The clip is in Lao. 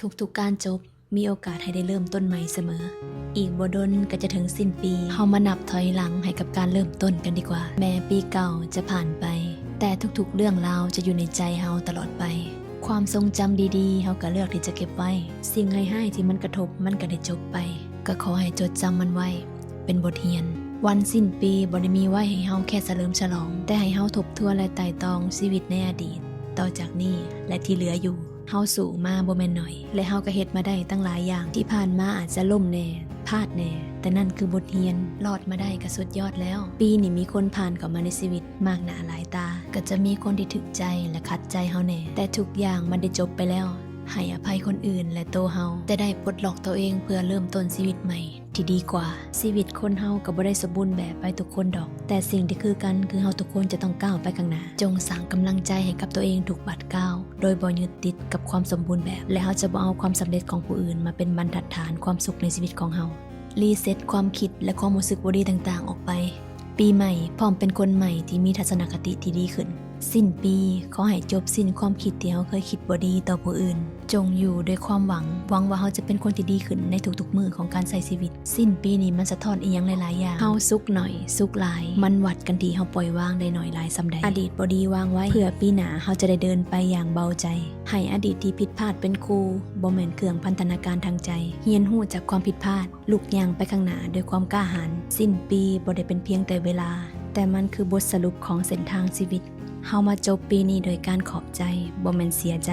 ທຸກໆການຈົບ ມີໂອກາດໃຫ້ໄດ້ເລີ່ມຕົ້ນໃໝ່ສະເໝີ. ອີກບໍ່ດົນກໍຈະເຖິງສິ້ນປີ, ເຮົາມານັບຖອຍຫຼັງໃຫ້ກັບການເລີ່ມຕົ້ນກັນດີກວ່າ. ແມ້ປີເກົ່າຈະຜ່ານໄປ, ແຕ່ທຸກໆເລື່ອງລາວຈະຢູ່ໃນໃຈເຮົາຕະຫຼອດໄປ. ຄວາມຊົງຈຳດີໆ ເຮົາກໍເລືອກທີ່ຈະເກັບໄວ້. ສິ່ງຮ້າຍໆທີ່ມັນກະທົບ ມັນກໍໄດ້ຈົບໄປ. ກໍຂໍໃຫ້ຈົດຈຳມັນໄວ້ ເປັນບົດຮຽນ. ວັນສິ້ນປີບໍ່ໄດ້ມີໄວ້ໃຫ້ເຮົາແຄ່ສະເຫຼີມສະຫຼອງ, ແຕ່ໃຫ້ເຮົາທົບທວນ ແລະ ໄຕ່ຕອງຊີວິດໃນອະດີດ, ຕໍ່ຈາກນີ້ ແລະ ທີ່ເຫຼືອຢູ່. ເຮົາສູ້ມາບໍ່ແມ່ນໜ້ອຍ ແລະ ເຮົາກໍເຮັດມາໄດ້ຕັ້ງຫຼາຍຢ່າງ. ທີ່ຜ່ານມາອາດຈະລົ້ມແດ່, ພາດແດ່, ແຕ່ນັ້ນຄືບົດຮຽນ. ລອດມາໄດ້ກໍສຸດຍອດແລ້ວ. ປີນີ້ມີຄົນຜ່ານເຂົ້າມາໃນຊີວິດມາກໜ້າຫຼາຍຕາ. ກໍຈະມີຄົນທີ່ຖືກໃຈ ແລະ ຂັດໃຈເຮົາແດ່, ແຕ່ທຸກຢ່າງມັນໄດ້ຈົບໄປແລ້ວ. ໃຫ້ອະໄພຄົນອື່ນ ແລະ ໂຕເຮົາ, ແຕ່ໄດ້ປົດລັອກໂຕເອງເພື່ອເລີ່ມຕົ້ນຊີວິດໃໝ່ ທີ່ດີກວ່າ. ຊີວິດຄົນເຮົາກໍບໍ່ໄດ້ສົມບູນແບບໄປທຸກຄົນດອກ, ແຕ່ສິ່ງທີ່ຄືກັນຄືເຮົາທຸກຄົນຈະຕ້ອງກ້າວໄປຂ້າງໜ້າ. ຈົ່ງສ້າງກຳລັງໃຈໃຫ້ກັບຕົວເອງທຸກບາດກ້າວ, ໂດຍບໍ່ຍຶດຕິດກັບຄວາມສົມບູນແບບ, ແລະ ເຮົາຈະບໍ່ເອົາຄວາມສຳເລັດຂອງຜູ້ອື່ນມາເປັນບັນທັດຖານຄວາມສຸກໃນຊີວິດຂອງເຮົາ. ຣີເຊັດຄວາມຄິດ ແລະ ຄວາມຮູ້ສຶກບໍ່ດີຕ່າງໆອອກໄປ. ປີໃໝ່ ພ້ອມເປັນຄົນໃໝ່ທີ່ມີທັດສະນະຄະຕິທີ່ດີຂຶ້ນ. ສິ້ນປີ ຂໍໃຫ້ຈົບສິ້ນຄວາມຄິດທີ່ເຮົາເຄີຍຄິດບໍ່ດີຕໍ່ຜູ້ອື່ນ. ຈົ່ງຢູ່ດ້ວຍຄວາມຫວັງ, ຫວັງວ່າເຮົາຈະເປັນຄົນທີ່ດີຂຶ້ນໃນທຸກໆມື້ຂອງການໃຊ້ຊີວິດ. ສິ້ນປີນີ້ມັນສະທ້ອນອີ່ຫຍັງຫຼາຍໆຢ່າງ. ເຮົາສຸກໜ້ອຍ, ສຸກຫຼາຍ, ມັນວັດກັນທີ່ເຮົາປ່ອຍວາງໄດ້ໜ້ອຍຫຼາຍສ່ຳໃດ. ອະດີດບໍ່ດີວາງໄວ້, ເພື່ອປີໜ້າເຮົາຈະໄດ້ເດີນໄປຢ່າງເບົາໃຈ. ໃຫ້ອະດີດທີ່ຜິດພາດເປັນຄູ, ບໍ່ແມ່ນເຄື່ອງພັນທະນາການທາງໃຈ. ຮຽນຮູ້ຈາກຄວາມຜິດພາດ, ລຸກຍ່າງໄປຂ້າງໜ້າດ້ວຍຄວາມກ້າຫານ. ສິ້ນປີບໍ່ໄດ້ເປັນພຽງແຕ່ເວລາ, ແຕ່ມັນຄືບົດສະຫຼຸບຂອງເສັ້ນທາງຊີວິດ. ເຮົາມາຈົບປີນີ້ໂດຍການຂອບໃຈ, ບໍ່ແມ່ນເສຍໃຈ.